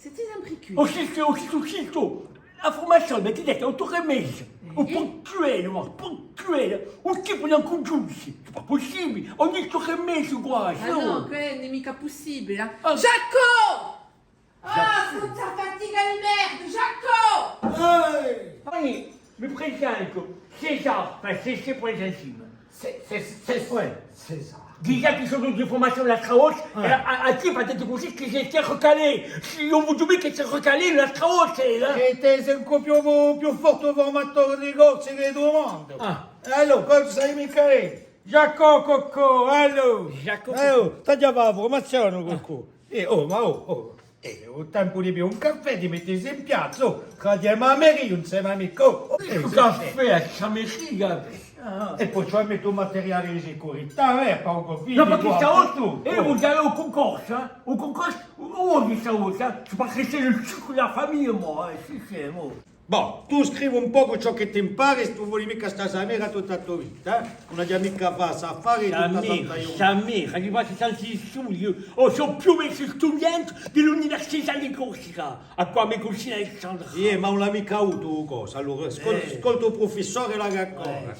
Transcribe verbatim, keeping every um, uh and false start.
C'était un précu. Oh, zittu, oh, zittu, zittu! A furmazione, ma ti dite, ottu ore è mezu! Eh? Un punctuale, ma punctuale! Un tippu ùn ci hè mancu ghjuntu! C'est pas possible! Ogni ottu ore è mezu quasi! Ah nò, què ùn hè micca pussibule, eh! Ah. Jacques! Ah, scusa, fatica di merda, Jacques! Ehi! Allez, mi presenti, César, enfin, c'est, c'est pour les intimes. C'est, c'est, c'est, ouais, César. Déjà chì sò venutu in furmazione l'altra volta, eh, è a, a, a tipa hà dettu cusì chì si, si recalait. Sì, eiu vogliu micca chì si recalait l'altra volta, eh. È tè, sè ancu più, più forte u furmatore di Corsica chè di u mondu. Ah. È allora, cosa sai micca lì? Jacques Coco, allora! Jacques Coco. Allora, t'aghju da fà a furmazione, Coco. Eh, oh, ma oh, oh. Eh, u tempu di bè un caffè, ti metti in piazza, oh, tradimu a meria, ùn semu micca, oh, oh, eh, un caffè, a meria. Ah. È po ci vole à mette u materiale di sicurità, eh, pà u Covid. Nò, perchè sta volta, eh, u cuncorsu, eh, u cuncorsu, u vogliu sta volta, eh, ci pare chì sia u circu di a famiglia, mo, eh, sì, sì, mo. Bon, tù scrivi un pocu ciò chì t'impari, s'è tù voli micca stà à a meria tutta a to vita, eh? Ùn aghju micca à fà st'affari tutta a vita eiu. Samir, Samir, chì ti faci tanti studii, eiu sò più vechju studiente di l'Università di Corsica, à quà mi cugina Alessandra. Iè, ma ùn l'hà micca avutu u cosu. Allora, scol-, scolta u prufissore là chì ancora.